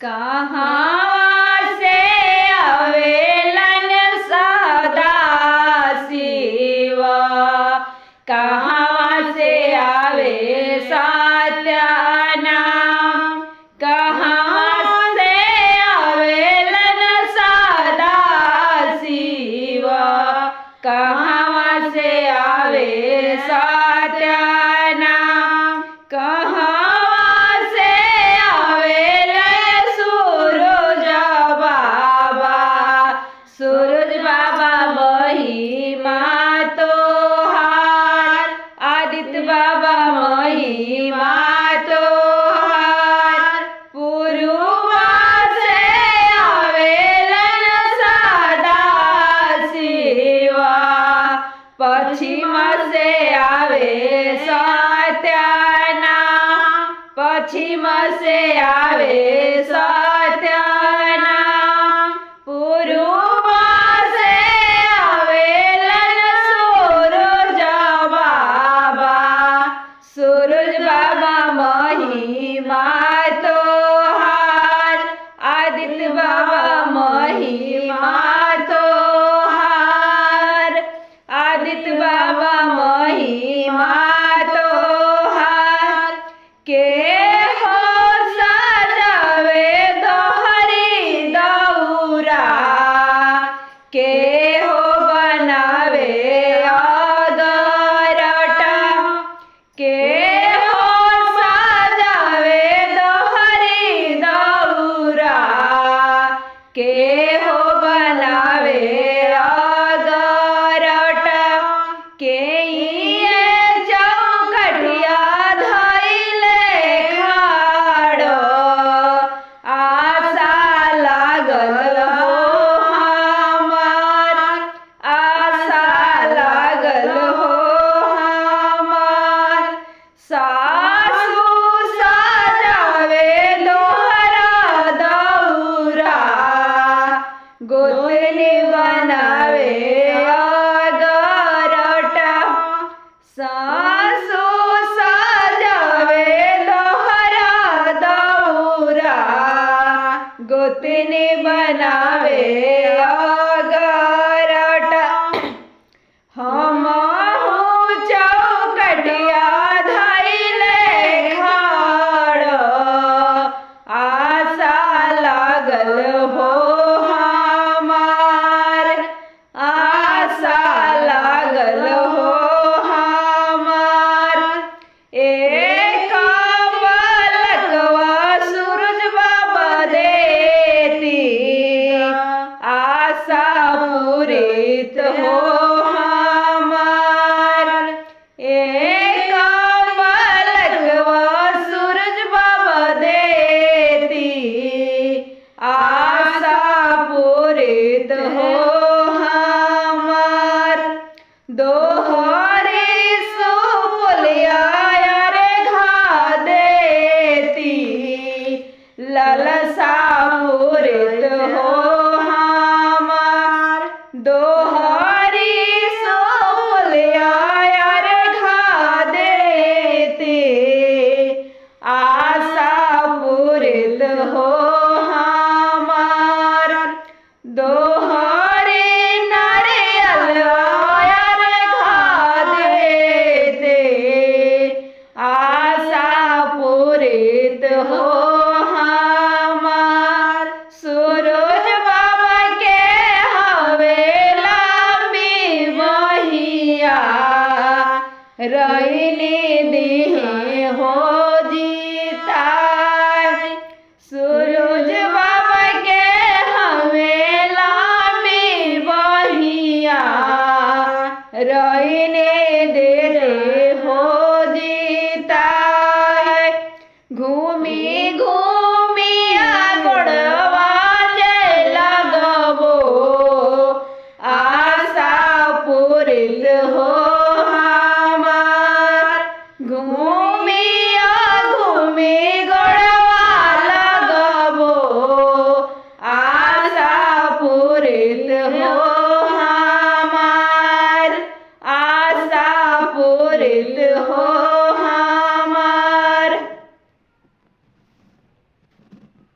कहाँ से आवेलन सदा शिवा, कहाँ से आवे सत्यानाम, कहाँ से आवेलन सदा शिवा, कहाँ से आवे सत्यानाम, कहाँ से आवेलन सूरज बाबा, सूरज बाबा महिमा तोहार, आदित्य बाबा महिमा तोहार, पुरुवा से आवेलन सदा शिवा, पश्चिम से आवे सत्याना, पश्चिम से आवे सत्याना, पूर्वा से आवेलन सूरज बाबा, सूरज बाबा महिमा तोहार, आदित्य बाबा महिमा तोहार, आदित्य बाबा महिमा तोहार, के हो सजावे दोहरी दौरा, के हो बनावे अगरटा, के हो सजावे दोहरी दौरा, के हो बनावे अगरटा, के ये चौकटिया धइले खाड़ो, आशा लागल हो हमार, आशा लागल हो हमार, सासु सजावे दोहरा दौरा, गोतनी बनावे अगरटा, सासु सजावे दोहरा दौरा, गोतनी बनावे अगरटा, हमहु चौकटिया धइले खाड़, आशा लागल हो हमार, आशा लागल हो हमार, एक बालकवा सूरज बाबा देती, आशा पूरित हो हमार, एक बालकवा सूरज बाबा देती, आशा पूरित हो हमार, दोहरी सुपुलिया रे घा देती, ललसा पूरित हो हमार, दोहरी सुपुलिया रे घा देती, आशा पूरित हो हमार, दोहरी नारियल रे घा देते, आशा पूरित हो।